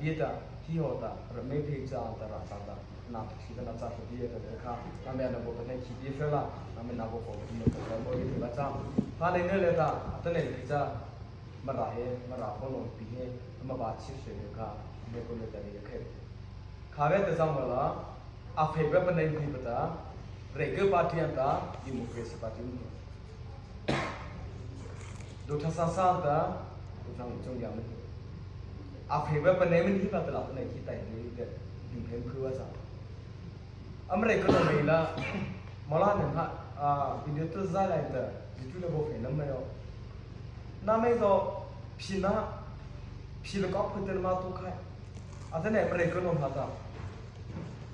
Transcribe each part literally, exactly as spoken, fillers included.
Heta, hi hawhta, Meiphei cha ta râh chata, na thei ta na cha thei ta kha, na mei na bo ta nei khi bi fe la, na mei na bo ko mo ta mo ri ta cha. Pha nei ne le ta, ta nei ki cha, Mara he, Mara ko no pi he, ma ba chi se he kha, me ko le ta ni khe. Kha ve ta zang ma la, a phei ve pa nei ni pa ta, Rei ke party an ta, Democracy Party ni. Do tha sa sa ta, do tha chung ya me. A phei ve pa nei me ni pa ta la pa nei ki tai ni de, ding phen phu wa sa. Amrei ko no mei la, ma la ne ha, a, video tu za lai ta, ji tu le bo phei na me yo. Na mei zo, phi na, phi le ko phu te ma tu khai. A ta nei amrei ko no ha ta.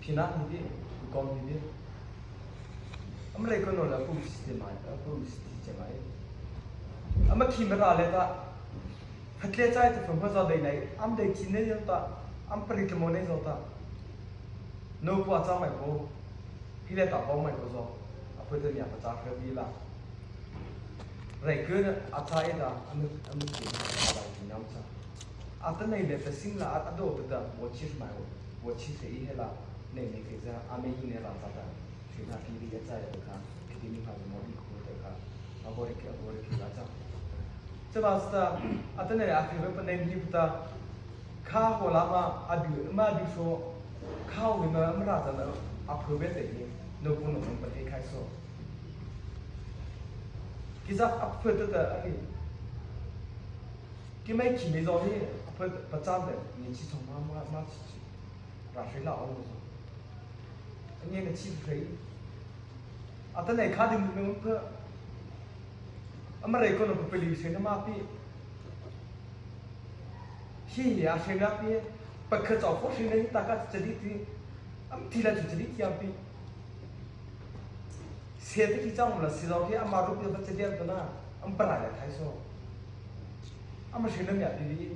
Phi na ni bi, ko ni bi. Amrei ko no la pu si te mai, pu si te mai. Ama khi ma ra le ta. Phatle chai ta phun pha zo dei nei, am dei chi nei zo ta, am pari ke mo nei zo ta. No pu a cha mai ko, hi le ta bo mai ko zo, a pu te nia pa cha khe bi la. Rei ke a cha e ta, am, am chi, a la ki nam cha. A ta nei le ta sing la, a, a do ta ta, bo chi mai ko, bo chi se i he la, nei nei ke za, a me hi ne ra cha ta. Sri na ti di ya cha ya ka, ki di ni ha mo di ko ta ka. A bo re ki, a bo re ki la cha. Cha ba sta, a ta ne a fi ba pa ne ni ta. Kha ho la ma, a du, ma du so. Kha ho ma, ma ra cha na, a phu be te ni. No ko no pa te khai so. Ki za a phu ta ta a ni. Ki mai ki me zo ni, a phu pa cha de, ni chi chong ma, ma, ma chi chi. Ra hre la ong zo. Ane na chi hre. Ata nei kha ding me ong pha. Ama rei ko no pa pali hre na ma pi. Hi hi a hre na pi. Pa kha chau pho hre na hi ta ka chali ti. Am ti la chali ti am pi. Se te ki chang la si lo ki ama rup ya pa chali ta na. Am pa ra la thai so. Ama hre na mi a pi pi.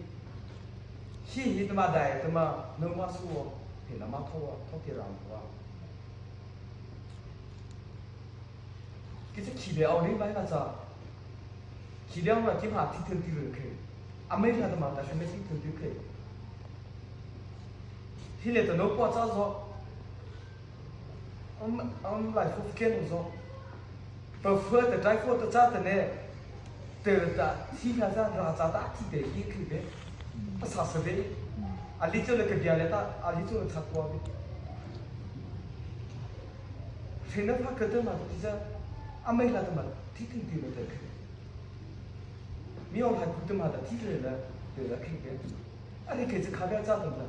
Hi hi tama dai tama no ma su wo, hi na ma tho wo, tho ti ram wo. Ki cha khi le au ni bai na cha. Khi le au na ki ma thi thun ti ru khe. A mai la tama ta shi me thi thun ti khe. Hi le ta no pa cha zo. Am, am lai pho khen zo. Pa pho ta dai pho ta cha ta ne. Te ta thi ka cha ra cha ta thi te hi khi be. Pa sa sa be. A li cho le ka bia le ta, a li cho le cha kwa be. Hre na pha ka te ma ti cha. A mai la ta ma thi ting ti le te. Mi ong hai ku te ma ta thi le la, te la khi be. A ri ke cha kha bia cha ta ta.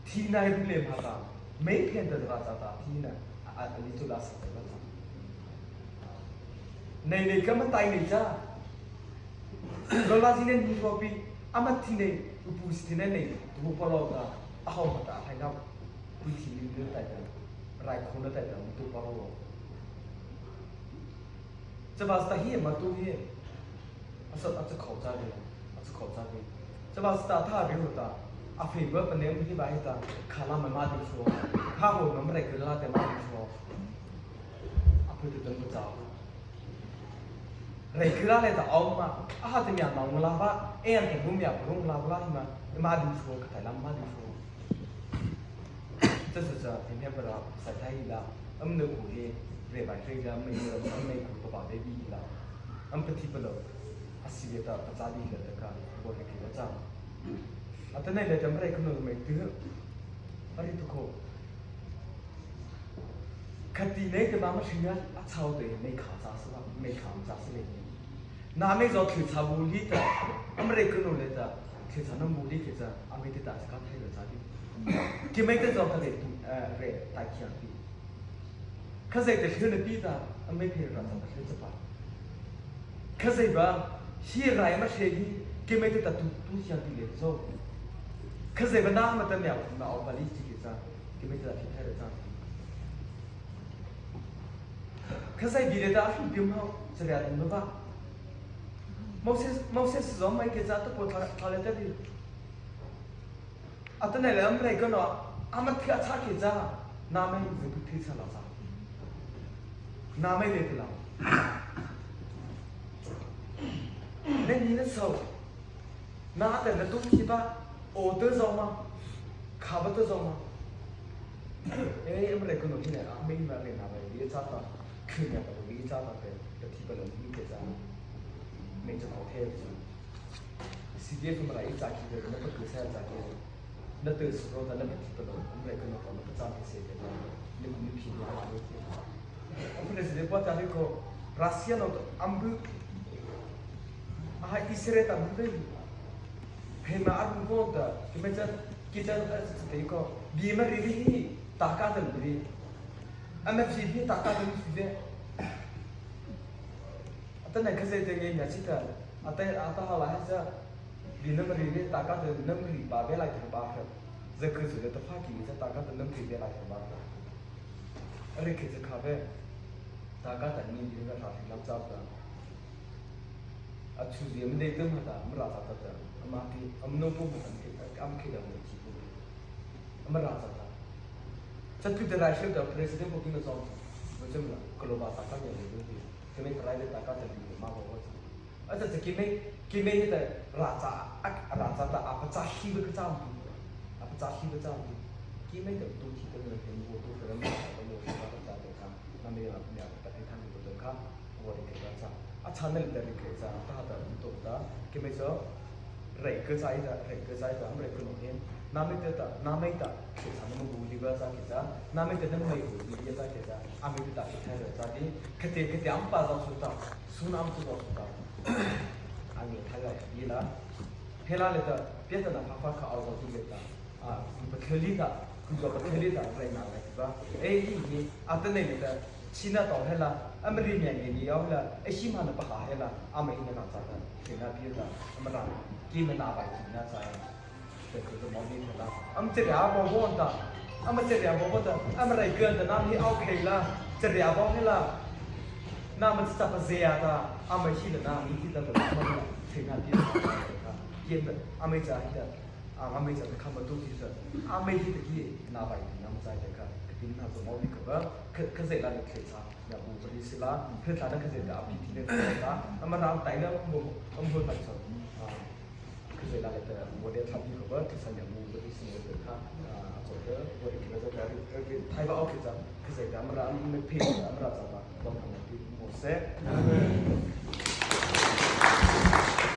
Thi nai ru le ma ta. Mei phen ta ra cha ta thi na. A, a li cho la sa ta la cha. Nei nei ka ma tai nei cha. Lo la zi nei ni ko pi. A ma thi nei. U pu si thi nei nei. Tu pa lo ta. A hau ma ta hai na. Pu thi ni ni tai ta. Rai ko na tai ta. Tu pa lo. Cha ba sta hi ma tu hi. A sa a cha khau cha ni. A cha khau cha ni. Cha ba sta ta ri hu ta. A phei ba pa nem hi ba hi ta. Kha la ma ma di so. Kha ho ma ma rei ke la te ma di so. A phu te ten ba cha. Rei ke la le ta au ma. A ha te mia ma la ba. E an te bu mia bu la ba la hi ma. Ma di so ka ta la ma di so. Cha cha cha, ti ne pa ra, sa thai la, am ne ku he, re bai re la, am ne, am ne ku pa pa baby la, am pa thi pa lo, a si le ta, pa cha di la ta ka, bo he ki la cha. A ta nei le ta ma rei ka no mai tu, a ri tu ko. Ka ti nei ta ma ma shi na, a chau te, nei kha cha sa la, nei kha cha sa le. Na mei zo thei cha bu li ta, am rei ka no le ta, thei cha na bu li ke cha, a mei te ta cha ka thai le cha di. Ki mei te zo ka le tu, eh, re, ta ki a di. Ka zei te hlu na pi ta, a mei phe ra ta hlu cha pa. Ka zei ba, hi rai ma hre di, ki mei te ta tu, tu ki a di le zo. Ka zei ba na ma ta mia, na o pa li ki ke cha, ki mei te ta ki thai le cha di. Khazia bie liata a hluh ding hmah, chariah ding lo va. Moses, Moses zawm mai kei cha, tu pawh thla, thla liata ding. Atanoh le amah rei kei no, amah thei a châ kei cha, nama ei zu pi thei cha la cha. Nama ei le ti la. Nâ ni nâ so. Nâ ta nâ tu ki ba, o tu zawm ma. Khâpa ta zy ma. Ei, ama rei kha no hi na, a mei ma rei na ba, bie cha ta, khei na ta, bie cha ta te, ta thi pa lo ni ke cha. Mei cha ko the cha. CDF Mara ei cha ki te, na pa ku sa cha ki. Na te su ro ta, na pa thi pa lo, ama rei kha no ta, na pa cha ki se te, na ku ni phi ni a ni te. Ama rei se te pa ta ri ko, Russia no ta, ambu, a ha Israel ta ambu. He ma arbu ko ta, ki me cha, ki cha, a cha te ko, bie ma ri ri hi, ta ka ta ri. Ama phi hi, ta ka ta ri phi de. Atanoh Khazoh ta ngiana chi ta, atanoh, atanoh ha la he cha, bie nama ri ri, ta ka ta nama ri ba be lai ta ba kha. Za kha zu le ta pha ki ni cha, ta ka ta nama ri be lai ta ba kha. A rei kha za kha be, ta ka ta ni ni na ta ri lam cha ta. A chu zi ama dei ta ma ta, ama ra cha ta ta, ama ki, ama no pu ma ta ki, ama ki da ma ki pu. Ama ra cha ta. Cha tu ta rai shi ta, President ko ki na zong. Mo cha ma, ko lo ba ta ka ni ni ni. Keimo ta rai le ta ka ta ni ma ba wa cha. A cha cha keimo, keimo he ta ra cha, a, ra cha ta a pa cha hi ba ka cha mu. A pa cha hi ba cha mu. Keimo ta tu thi ta na he mu tu ta na ma ta mu ta ta ta ta. Na me ya na ta he ta ni ta ka. Wa ri ke ta cha. A cha na le ta ri ke cha ta ta mu to ta. Keimo cha. Rei kha cha ei ta, rei kha cha ei ta, ama rei kha no he. Nama te ta, nama ta, ke cha nama bu li ba cha ke cha. Nama ta nama bu li ba cha ke cha. Ama te ta ke cha cha di. Kha te, kha te ama pa za su ta. Su nama tu za su ta. Ama ta la di la. He la le ta, pia ta na pha pha kha au za tu le ta. A, ku pa thali ta, ku za pa thali ta, rei na la ba. Ei, i ni, atanoh ni ta, China to he la, ama ri mia ni ni yao he la, ei shi ma na pa ha he la, ama i na ra cha ta, ke na pi ta, ama ra, ki ma na ba ki na cha. Te ku to mo ni ta la. Ama te ria bo bo ta, ama te ria bo bo ta, ama rei kha ta nama hi au ke la, te ria bo he la. Nama cha pa ze ya ta, ama hi la nama hi ta ta, ama ri, ke na pi ta, ke ta, ama cha hi ta. A, ama cha ta kha ma tu ti sa. Ama hi ta ki na bai ti nama cha ta kha. Ka tin na zo mau ni ka ba. Ka, ka zai la na kle cha. Ya bu ri si la. Ka ta na ka zai ta pi ti na ka ta. Ama ram tai na mo, mo ta sa. A, ka zai la ta mo de ta ni ka ba. Ka sa ya bu ri si na ka. A, zo ka, bu ri ki na zo ka ri, ri, thai ba o ki cha. Ka zai ta ama ram me pe, ama ram cha ba. Ba ka na ti mo se.